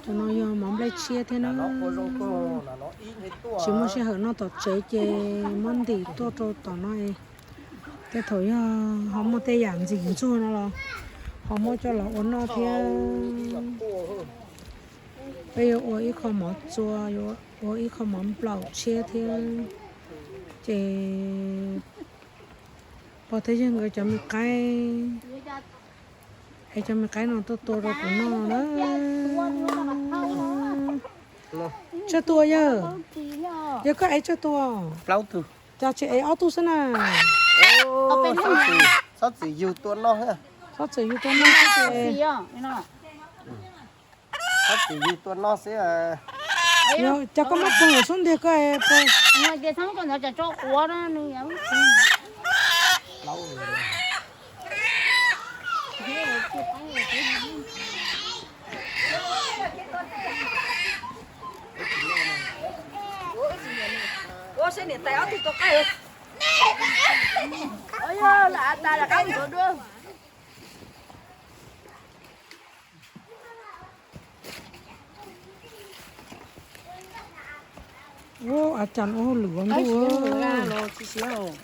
Cov no yog mov nplej tshiab thiab na. Tsis muaj sij hawm noj tom tsev ces muab ntim tuaj rau tom no. Tej thaum yog ho muaj tej yam ntxim ntxuag no los ho muab coj los ua noj thiab. Peb yuav ua ib qho mov txua, yuav ua ib qho mov nplaum tshiab thiab. Ces pog thiab yawg nkawd cov me qaib, es cov me qaib no tuaj tua rau kuv noj na. Tsawg tus yawg? Yawg koj ev tsawg tus? Cas tsis ev ob tug xwb na? Txhob txwm yug tua noj xwb ces. Txhob txwm yug tua noj xwb. Cas koj muab pw xub ntiag koj. Ua cas ua hauj lwm ua ntuj.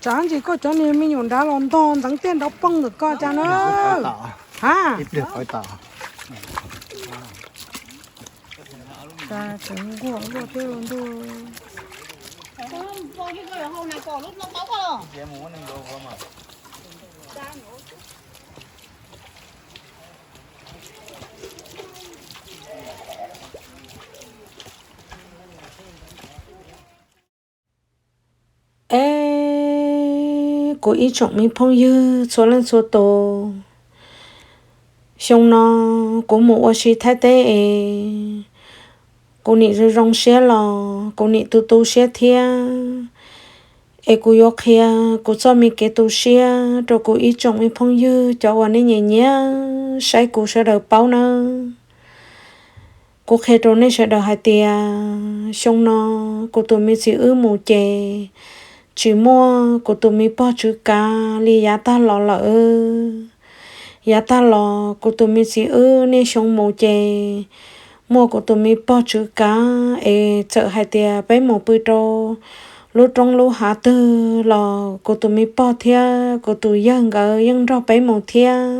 Tsam ntsis koj cov niag me nyuam nrad los ntog ntxeev tiaj nrov poog ntawm koj cas na. Ha, nquag luaj teb ua ntuj. Es kuv ib tsoom me phooj ywg txhua leej txhua tus, xyoo no kuv mus ua si Thaib teb es kuv nim zoo zoo siab los kuv nim tu tu siab thiab. Es kuv yuav qhia kuv txoj me kev tu siab rau kuv ib tsoom me phooj ywg cov uas nej nyiam nyiam saib kuv sawv daws paub nawb. Kuv qhia rau nej sawv daws hais tias xyoo no kuv tus me txiv wb mus ces tsis muaj kuv tus me pog tswv kav li yav tag los lawm. Yav tag los kuv tus me txiv wb niaj xyoo mus ces muaj kuv tus me pog tswv kav es txawm hais tias peb mus pw rau lub roob lub hav twg los kuv tus me pog thiab kuv tus yawg nkawd yeej nrog peb mus thiab.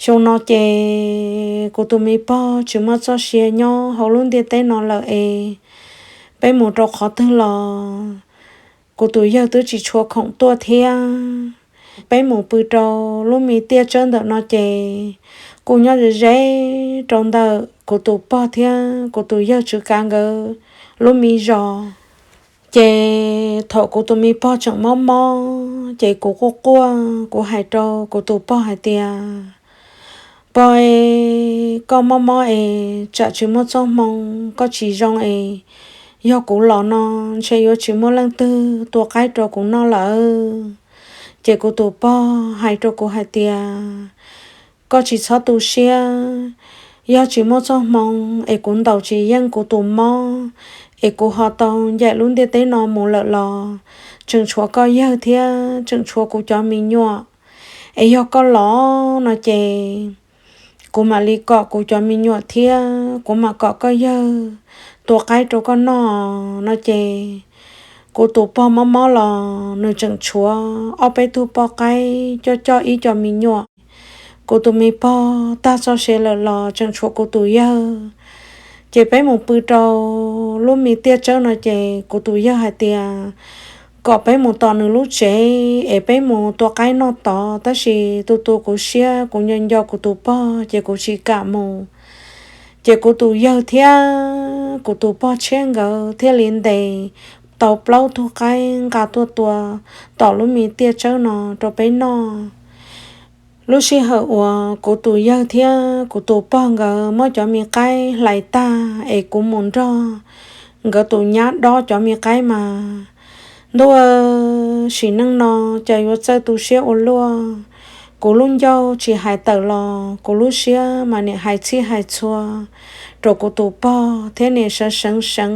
Xyoo no ces kuv tus me pog tsis muaj txoj sia nyob hauv lub ntiaj teb no lawm es peb mus rau qhov twg los kuv tus yawg twb tsis tshua khoom tuaj thiab. Peb mus pw rau lub me tiaj tsawb ntawm no ces kuj nyob ze ze rau ntawm kuv tus pog thiab kuv tus yawg tswv kav nkawd lub me zos. Ces thaum kuv tus me pog tseem mob mob ces kuv quaj quaj, kuv hais rau kuv tus pog hais tias, pog es, koj mob mob es tsam tsis muaj txoj hmoo, koj tsis zoo es yog kuv los no ntshe yuav tsis muaj leej twg tua qaib rau kuv noj lawm. Ces kuv tus pog hais rau kuv hais tias, koj tsis txhob tu siab, yog tsis muaj txoj hmoo es kuv ntaus tsis yeej kuv tus mob es kuv ho tau ncaim lub ntiaj teb no mus lawm los tseem tshuav koj yawg thiab tseem tshuav kuv cov me nyuam. Es yog koj los no ces kuv mam li kom kuv cov me nyuam thiab kuv mam kom koj yawg tua qaib rau koj noj no ces kuv tus pog mob mob los nws tseem tshuav ob peb tug poj qaib coj coj ib co me nyuam. Kuv tus me pog tag txoj sia lawm los tseem tshuav kuv tus yawg. Ces peb mus pw rau lub me tiaj tsawb no ces kuv tus yawg hais tias kom peb mus tom nws lub tsev es peb mus tua qaib noj tod, tab sis tu tu kuv siab kuv nco nco kuv tus pog ces kuv tsis kam mus. Ces kuv tus yawg thiab kuv tus pog tshiab nkawd thiaj li ntes tau plaub tug qaib nqa tuaj tua tom lub me tiaj tsawb no rau peb noj. Lub sij hawm uas kuv tus yawg thiab kuv tus pog nkawd muab cov me qaib hlais tag es kuv mus nrog nkawd tus nyab dob cov me qaib mas, ntuj, sim neej no cas yuav txawj tu siab ua luaj. Kuv lub ncauj tsis hais tawm los kuv lub siab mas nim hais txhij hais txhua rau kuv tus pog thiab nim seev seev seev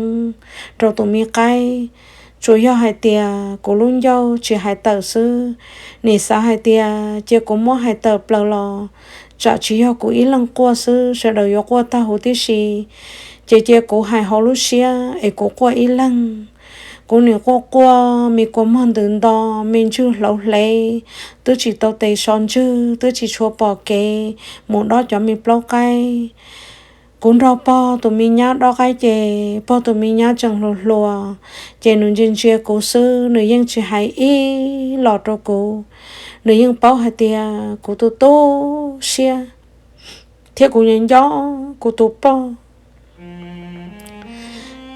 rau tus me qaib. Tsuas yog hais tias kuv lub ncauj tsis hais tawm xwb, nim xav hais tias cia kuv muab hais tawm plaws los tsam tsis yog kuv ib leeg quaj xwb, sawv daws yuav quaj tag huv tib si. Ces cia kuv hais hauv lub siab es kuv quaj ib leeg. Kuv nim quaj quaj, me kua muag ntws nto, me ntswg hlauv hle, twb tsis tau tes so ntswg, twb tsis tshua pom kev mus dob cov me plaub qaib. Kuv nrog pog tus me nyab dob qaib ces pog tus me nyab tseem hluas hluas, ces nws ntsia ntsia kuv xwb, nws yeej tsis hais ib los rau kuv. Nws yeej paub hais tias kuv tu tu siab thiab kuv nco nco kuv tus pog.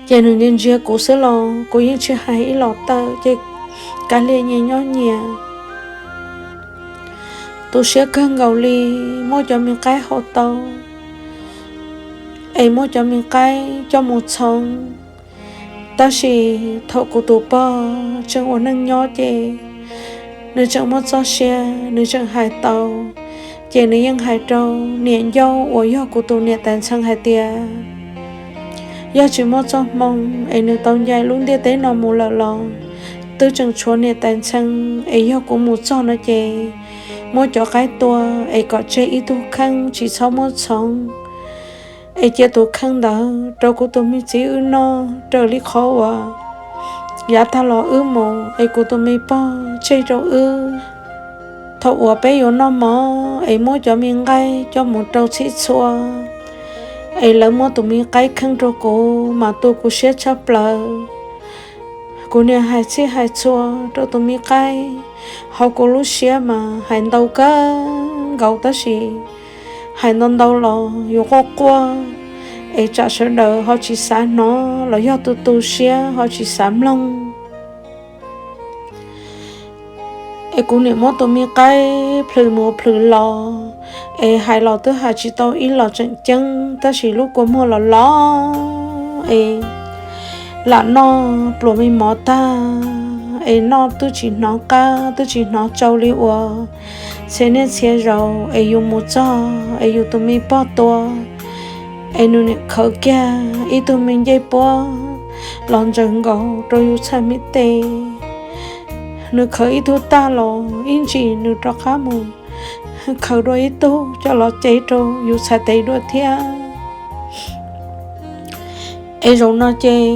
Ces nws ntsia ntsia kuv xwb los kuv yeej tsis hais ib los tawm, ces kav liam nyias nyob nyias. Tu siab kawg nkaus li, muab cov me qaib hau tau es muab cov me qaib coj mus txhoov. Tab sis thaum kuv tus pog tseem ua neej nyob ces nws tseem muaj txoj sia, nws tseem hais tau. Ces nws yeej hais rau niam ncauj uas yog kuv tus niam tais ntxhee hais tias, yog tsis muaj txoj hmoo es nws tau ncaim lub ntiaj teb no mus lawm los twb tseem tshuav niam tais ntxhee, es yog kuv mus txog no ces muab cov qaib tua es kom tseg ib tug kheej tsis txhob muab txhoov, es cia tus kheej ntawd rau kuv tus me txiv wb noj raws li qhov uas yav tag los wb mus es kuv tus me pog tseg rau wb. Thaum uas peb yuav noj mov es muab cov me nqaij coj mus rau txhij txhua, es lawv muab tus me qaib kheej rau kuv mas tu kuv siab tshaj plaws. Kuv niam hais txhij hais txhua rau tus me qaib, hauv kuv lub siab mas hais ntau kawg nkaus tab sis hais ntau ntau los yuav quaj quaj, es tsam sawv daws ho tsis xav hnov los yog tu tu siab ho tsis xav mloog. Es kuv niam muab tus me qaib plhws mus plhws los, es hais los twb hais tsis tau ib los tseem ceeb tab sis lub kua muag los los es lam noj pluas me mov tag, es noj twb tsis hnov qab twb tsis hnov tsau li uas txhia niaj txhia zaus es yus mus txog es yus tus me pog tua, es nws niam khawv kiag ib tug me ncej puab los ntsaws nkaus rau yus txhais me tes. Nws khawv ib tug tag los ib ntsis nws rov qab mus khawv dua ib tug coj los cev rau yus txhais tes dua thiab. Es zaum no ces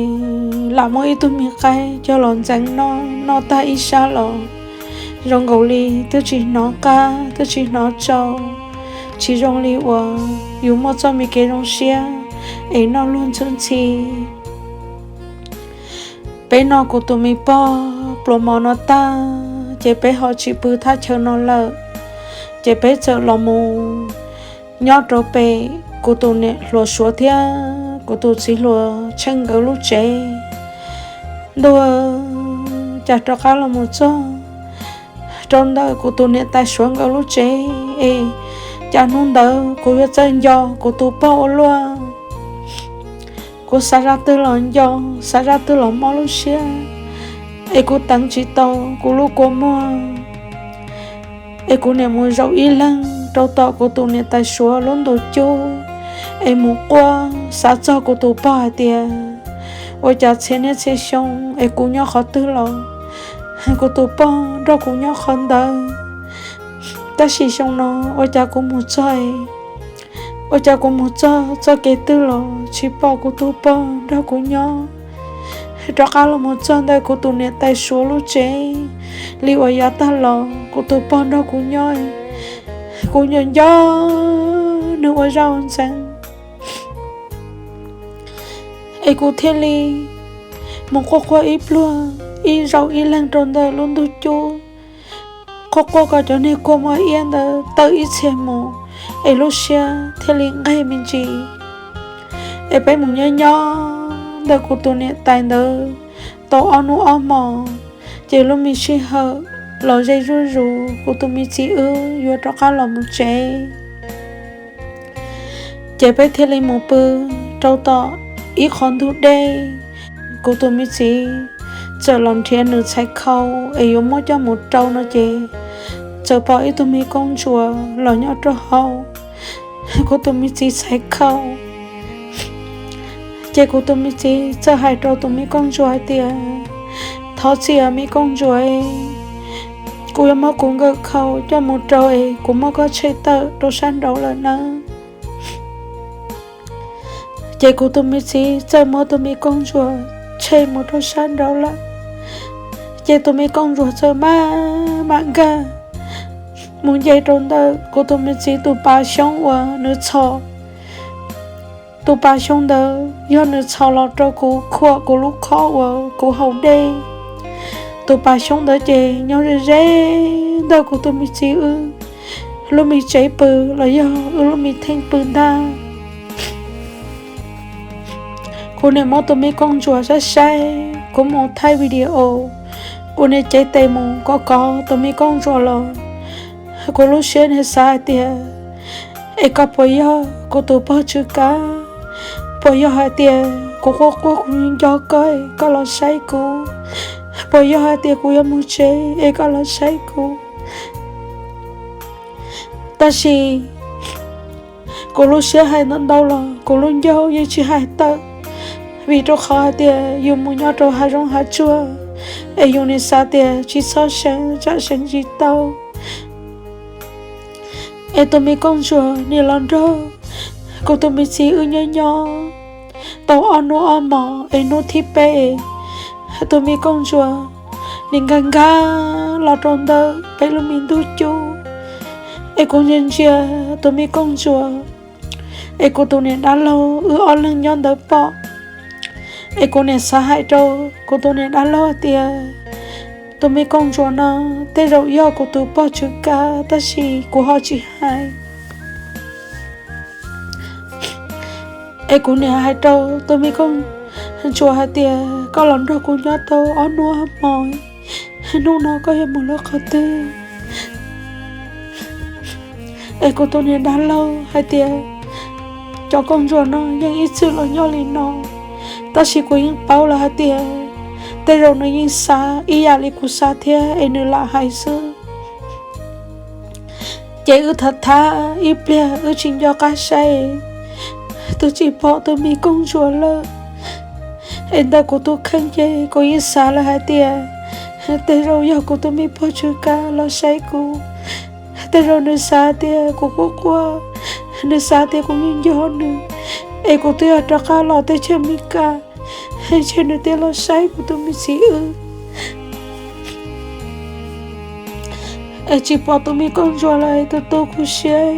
lam muab ib tug me qaib coj los ntxeev noj, noj tag ib sab los zoo nkaus li twb tsis hnov qab twb tsis hnov tsau, tsis zoo li uas yus muaj txoj me kev zoo siab es noj luag ntxhwb ntxhi. Peb noj kuv tus me pog pluas mov no tag ces peb ho tsis pw thaj chaw no lawm, ces peb txawm los mus nyob rau pem kuv tus niam hluas Suav thiab kuv tus txiv hluas Tsheej nkawd lub tsev. Ntuj, cas rov qab los mus txog rau ntawm kuv tus niam tais Suav nkawd lub tsev es cas hnub ntawd kuv yuav txawj nco kuv tus pog ua luaj. Kuv xav zaj twg los nco, xav zaj twg los mob lub siab, es kuv teev tsis tau kuv lub kua muag. Es kuv niam mus zaum ib leeg rau tom kuv tus niam tais Suav lub ntu cub, es mus quaj xav txog kuv tus pog hais tias, ua cas txhia niaj txhia xyoo es kuv nyob qhov twg los kuv tus pog nrog kuv nyob qhov ntawd, tab sis xyoo no ua cas kuv mus txog, ua cas kuv mus txog txoj kev twg los tsis pom kuv tus pog nrog kuv nyob. Rov qab los mus txog ntawm kuv tus niam tais Suav lub tsev li uas yav tag los kuv tus pog nrog kuv nyob. Kuv nco nco nws ua zaj ua ntxeev, es kuv thiaj li mus quaj quaj ib pluag ib zaug ib leeg rau ntawm lub ntug cub, quaj quaj kom cov niag kua muag iab ntawd tawm ib txhia mus, es lub siab thiaj li nqeg me ntsis. Es peb mus nyob nyob ntawm kuv tus niam tais ntawd tau ob hnub ob hmos, ces lub me sij hawm los ze zuj zus kuv tus me txiv wb yuav rov qab los mus tsev. Ces peb thiaj li mus pw rau tom ib qho ntug dej. Kuv tus me txiv txawm los nrhiav nws txhais khau es yuav muab coj mus rau no ces txawm pom ib tug me koob ntsuas los nyob rau hauv kuv tus me txiv txhais khau. Ces kuv tus me txiv txawm hais rau tus me koob ntsuas hais tias, thov txim me koob ntsuas, kuv yuav muab kuv nkawm khau coj mus rau es kuv muab koj tshem tawm rau sab nraud lawm nawb. Ces kuv tus me txiv txawm muab tus me kooj ntsuam tshem mus rau sab nraud lawm. Ces tus me kooj ntsuam txawm maj mam nkag mus nce rau ntawm kuv tus me txiv tus pas xyoob uas nws txhos. Tus pas xyoob ntawd yog nws txhos los rau kuv khuam kuv lub khob uas kuv haus dej. Tus pas xyoob ntawd ces nyob ze ze ntawm kuv tus me txiv wb lub me tsev pw los yog wb lub me theej pw ntag. Kuv niam muab tus me kooj ntsuam saib saib, kuv mus thaij video, kuv niam cev tes mus kov kov tus me kooj ntsuam los. Kuv lub siab niag xav hais tias, es koj puas yog kuv tus pog tswv kav? Puas yog hais tias kuv quaj quaj kuv nco koj es koj los saib kuv? Puas yog hais tias kuv yuav mus tsev es koj los saib kuv? Tab sis kuv lub siab hais ntau ntau los kuv lub ncauj yeej tsis hais tawm, vim rau qhov hais tias yus mus nyob rau hav zoov hav tsuag, es yus nim xav tias tsis txhob seev tsam seev tsis tau. Es tus me kooj ntsuam nim los nrog kuv tus me txiv wb nyob nyob tau ob hnub ob hmos es hnub thib peb, tus me kooj ntsuam nim nkag nkag los rau ntawm peb lub me ntug cub. Es kuv ntsia ntsia tus me kooj ntsuam, es kuv tus niam dab laug wb ob leeg nyob ntawd pom. Es kuv niam xav hais rau kuv tus niam dab laug hais tias, tus me kooj ntsuam no tej zaum yog kuv tus pog tswv kav tab sis kuv ho tsis hais. Es kuv niam hais rau tus me kooj ntsuam hais tias, koj los nrog kuv nyob tau ob hnub ob hmos, hnub no koj yuav mus lawm qhov twg? Es kuv tus niam dab laug hais tias, cov kooj ntsuam no yeej ib txwm los nyob li no, tab sis kuv yeej paub lawm hais tias tej zaum nws yeej xav ib yam li kuv xav thiab es nws lam hais xwb. Ces wb tham tham ib pliag wb tsis nco qab saib, twb tsis pom tus me kooj ntsuam lawm. Es ntawm kuv tus kheej ces kuv yeej xav lawm hais tias tej zaum yog kuv tus me pog tswv kav los saib kuv. Tej zaum nws xav tias kuv quaj quaj, nws xav tias kuv nco nco nws, es kuv twb yuav rov qab los teb chaws Amelikas, ntshe nws thiaj los saib kuv tus me txiv wb. Es tsis pom tus me kooj ntsuam lawm, tus tu kuv siab,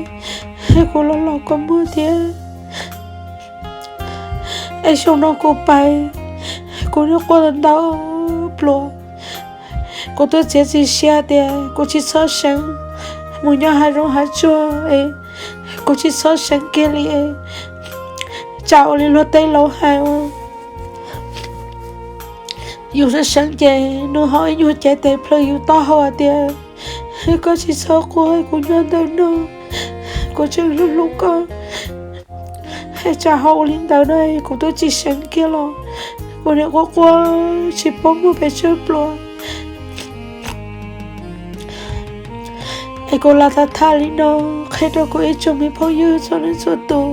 kuv los los kua muag thiab. Es xyoo no kuv pais, kuv niaj quaj ntau pluas. Kuv twb txiav txim siab tias kuv tsis txhob seev mus nyob hav zoov hav tsuag, kuv tsis txhob seev kiag li. Tsam ua li luag tej laus hais, yus seev seev ces nws ho ib nyuag cev tes plhws yus taub hau hais tias, koj tsis txhob quaj, kuv nyob ntawm no, kuv tseem hlub hlub koj. Es tsam ho ua li ntawd na, kuv twb tsis seev kiag los kuv niaj quaj quaj tsis paub muaj pes tsawg pluas. Es kuv lam tham tham li no qhia rau kuv ib tsoom me phooj ywg txhua leej txhua tus.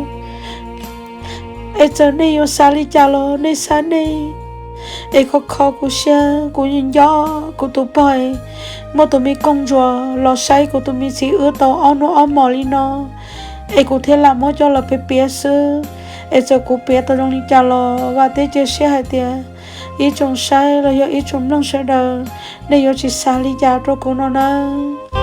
Es txawm nej yuav xav li cas los nej xav nej. Es khov kho kuv siab, kuv nco kuv tus pog muab tus me kooj ntsuam los saib kuv tus me txiv wb tau ob hnub ob hmos li no, es kuv thiaj lam muab coj los piav piav xwb. Es txawm kuv piav tau zoo li cas los vam thiab cia siab hais tias ib tsoom saib los yog ib tsoom mloog sawv daws, nej yuav tsis xav li cas rau kuv no nawb.